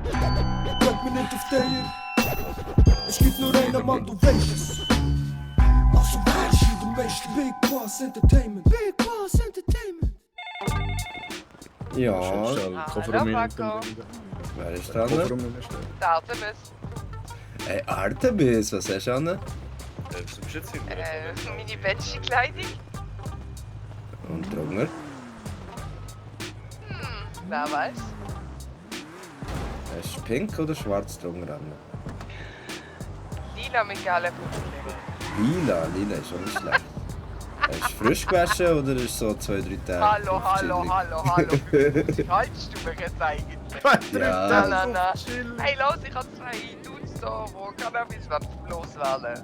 Bring mir nicht auf den. Es gibt nur einen Mann, du weißt es. Also weißt du, der Meister. Big Boss Entertainment. Big Boss Entertainment. Ja, Hallo Paco. wer ist dran? Der Artemis. Hey Artemis, was hast du an? Was bist du jetzt hin? Meine Bettchenkleidung. Und drunter? Wer weiß. Hast du pink oder schwarz drunter an? Lila mit gelben Buchstaben. Lila ist auch nicht schlecht. Hast du frisch gewaschen oder ist so 2-3 Tage? Hallo. Haltst du mich jetzt eigentlich? Ja, Nein. Hey, los, ich habe 2 Dudes da, wo Cannabis loswählen.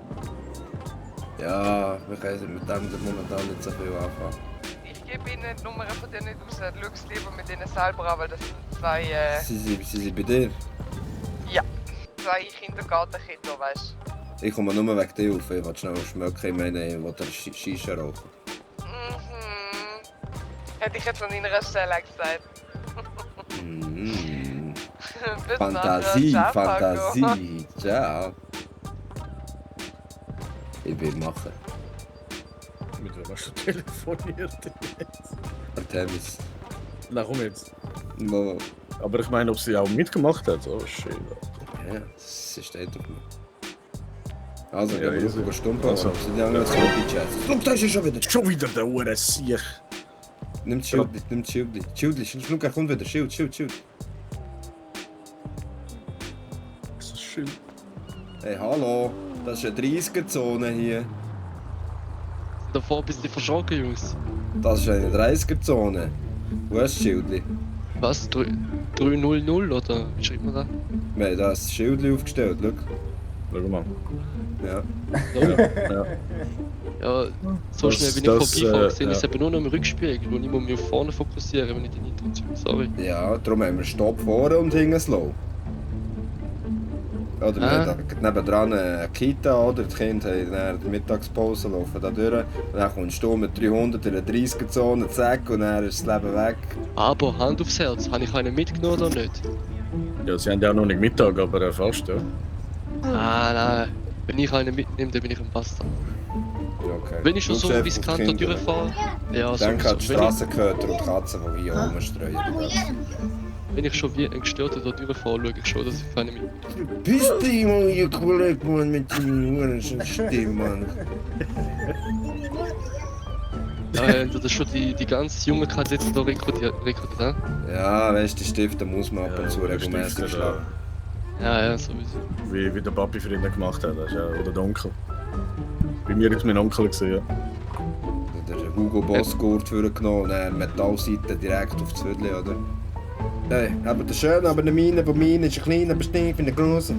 ja, wir können mit dem momentan nicht so viel anfangen. Ich gebe Ihnen die Nummern von denen raus. Schau lieber mit denen selber an, weil das sind 2, Sie sind bei dir? 2 Kindergartenkinder, weißt du. Ich komme nur wegen dir auf, ich will schnell schmecken, ich meine, ich will Shisha rauchen. Hätte ich jetzt an deiner Stelle gesagt. Bis Fantasie, nachher. Ciao, Paco. Fantasie, ciao. Ich will machen. Mit wem hast du telefoniert jetzt? Artemis. Na komm jetzt. Mo. Aber ich meine, ob sie auch mitgemacht hat. Oh shit. Ja, sie steht auf mir. Also, Ja, gehen wir easy. über Stumpen, Also. sind die anderen Zombie-Chats. Schau, da ist er schon wieder. Schon wieder der Uhr Sieg. Nimm das Schild, nimm das Schild. Schau, er kommt wieder. Schild. Das ist schön. Hey, hallo. Das ist eine 30er-Zone hier. Davor bist du verschrocken, Jungs. Das ist eine 30er-Zone. Wo ist das Schild? Was? 300 oder wie schreibt man da? Wir haben das Schild aufgestellt, schau. Schau mal. Ja. Ja. Ja, so Das- schnell bin das, ich vorbeigefahren. Sehe ja. ich es eben nur noch im Rückspiegel und ich muss mich auf vorne fokussieren, wenn ich den Intro ziehe. Sorry. Ja, darum haben wir Stopp vorne und hinten Slow. Oder wir haben da nebendran eine Kita, oder? Die Kinder haben dann die Mittagspause, laufen da durch. Und dann kommst du mit 300 in eine 30er-Zone, zack, und dann ist das Leben weg. Aber Hand aufs Herz, habe ich einen mitgenommen oder nicht? Ja, sie haben ja auch noch nicht Mittag, aber fast, ja. Ah, nein. Wenn ich einen mitnehme, dann bin ich ein Bastard. Ja, okay. Wenn ich schon so Schaust bis einfach auf die Kanto Kinder. durchfahre, ja, Denk an die sowieso. Strassenköter und Katzen, die hier rumstreuen. Wenn ich schon wie ein Gestörter da durchfahre, schaue ich schon, dass ich keine mitnehme. Bist du immer ihr Kollege, Mann, mit den Huren Stimme, Mann? Ja, das ist schon die ganz jungen Kadetten da rekrutiert, ne? Ja, weißt du, die Stifte muss man ab und zu der regelmäßig Stifter, schlagen. Ja, sowieso. Wie der Papi für ihn gemacht hat, das ist ja, oder der Onkel. Bei mir ist mein Onkel gesehen. Der Hugo Boss Gurt vorgenommen und dann Metallseite direkt auf die Zwiebeln, oder? Hey, aber das schön, aber eine Mine, die Mine ist ein kleiner, aber steif wie eine grosse.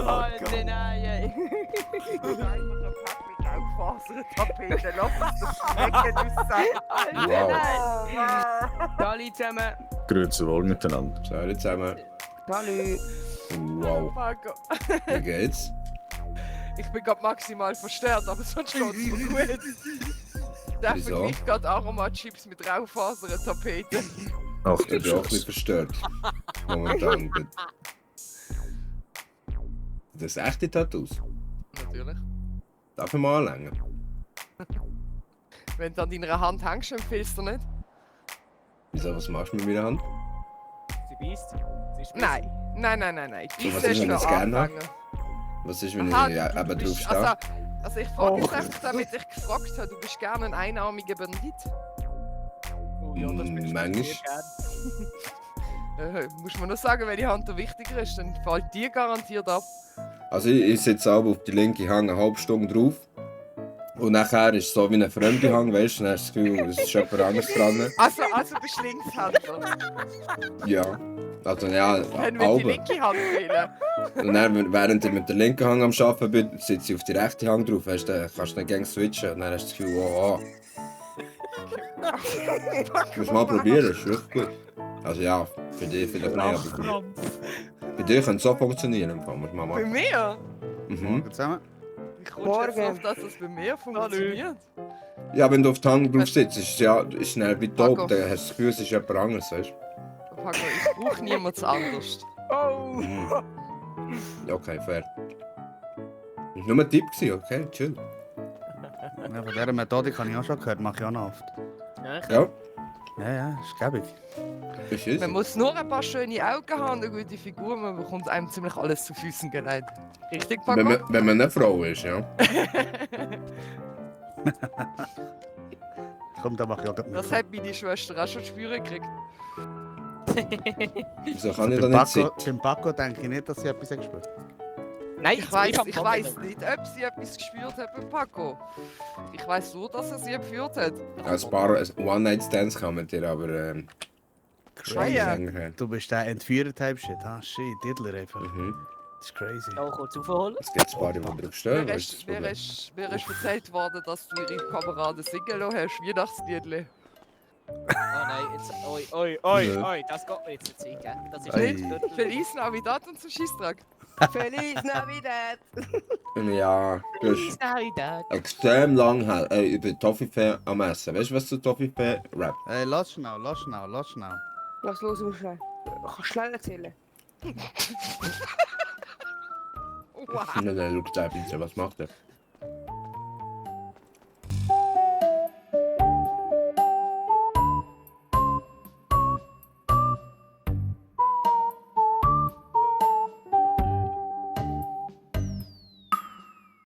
Alter, nein. Tapete, lass das schmecken, du Sack. Wow. Hallo zusammen. Grüezi wohl miteinander. Sorry zusammen. Hallo. Wow. Marco. Wie geht's? Ich bin gerade maximal verstört, aber sonst geht's mir gut. Der Wieso? vergleicht gerade Aromachips mit Raufasertapete. Ach Ich du bin auch ein bisschen Scheiße. verstört. Momentan. Das sind echte Tattoos. Natürlich. Darf ich mal anlängen? Wenn du an deiner Hand hängst, empfiehlst du nicht? Wieso, was machst du mit meiner Hand? Sie beißt. Sie ist Nein. Nein. Die So, was Bisse ist, wenn noch ich es gerne habe? anfangen. Was ist, wenn Aha, ich du eben bist- drauf stehe? Also ich frage jetzt einfach, damit ich gefragt habe, du bist gerne ein einarmiger Bandit? Oh ja, das bin ich Manchmal. sehr gern. Muss man nur sagen, welche Hand da wichtiger ist, dann fällt die garantiert ab. Also ich sitze aber auf die linke Hand eine halbe Stunde drauf. Und nachher ist es so wie eine fremde Hand, weißt du? Dann hast du das Gefühl, es ist jemand anderes dran. Also bist du Linkshänder. Ja. Also ja, Dann wird die halbe. linke Hand wählen. Und dann, während ich mit der linken Hand am Arbeiten bin, sitze ich auf die rechte Hand drauf. Weißt du, dann kannst du dann gerne switchen. Und dann hast du das Gefühl, oh. Muss mal probieren, ist wirklich gut. Also ja, für dich vielleicht nicht, aber für mich. Lachkrampf. Bei dir könnte es so funktionieren, im Fall, muss man Bei machen. mir? Mhm. Morgen zusammen. Wie kommst du jetzt drauf, dass es bei mir funktioniert? Ja, wenn du auf die Hand drauf sitzt, ist es ja ist schnell wie Paco. taub, dann hast du das Gefühl, es ist jemand anderes, weißt Paco, ich brauche niemand anders. Oh! du? Mhm. Ja, okay, fair. Das war nur ein Tipp, okay, chill. Ja, von dieser Methodik habe ich auch schon gehört, mache ich auch noch oft. Ja, Ja, ist gäbig. das ist Man es. muss nur ein paar schöne Augen haben und eine gute Figur, man bekommt einem ziemlich alles zu Füßen gelegt. Richtig, Paco? Wenn man eine Frau ist, ja. Komm, da mache ich auch gleich Das mit. hat meine Schwester auch schon zu spüren gekriegt. Wieso kann ich da Beim nicht Paco, sitzen? beim Paco denke ich nicht, dass sie etwas gespürt hat. Nein, Ich weiss nicht, ob sie etwas gespürt hat bei Paco. Ich weiss nur, dass er sie geführt hat. Ein paar One-Night-Stands kann man dir, aber Ah, ja. länger her. Du bist der Entführer-Type-Shit. Ah, shit, Diddler einfach. Mhm. Das ist crazy. Auch kurz aufholen. Es gibt ein paar, die drauf stehen. Mir weißt du, ist, das mir, Problem. ist, mir ist erzählt worden, dass du ihre Kameraden singen lassen hast, Weihnachtsliedli. Oh nein, jetzt. Oi, Nö. das geht mir jetzt nicht sein, gell? Das ist Ei. nicht. Feliz Navidad und so Scheissdreck. Feliz Navidad! Ja, das Feliz ist Navidad! extrem lang her. Über Toffifee am Essen. Weißt du, was zu Toffifee rap? Hey, lass schnell, lass schnell, lass schnell. Lass los, Uschle. Kannst du schnell erzählen? Wow. Nein, schau da bitte, was macht er?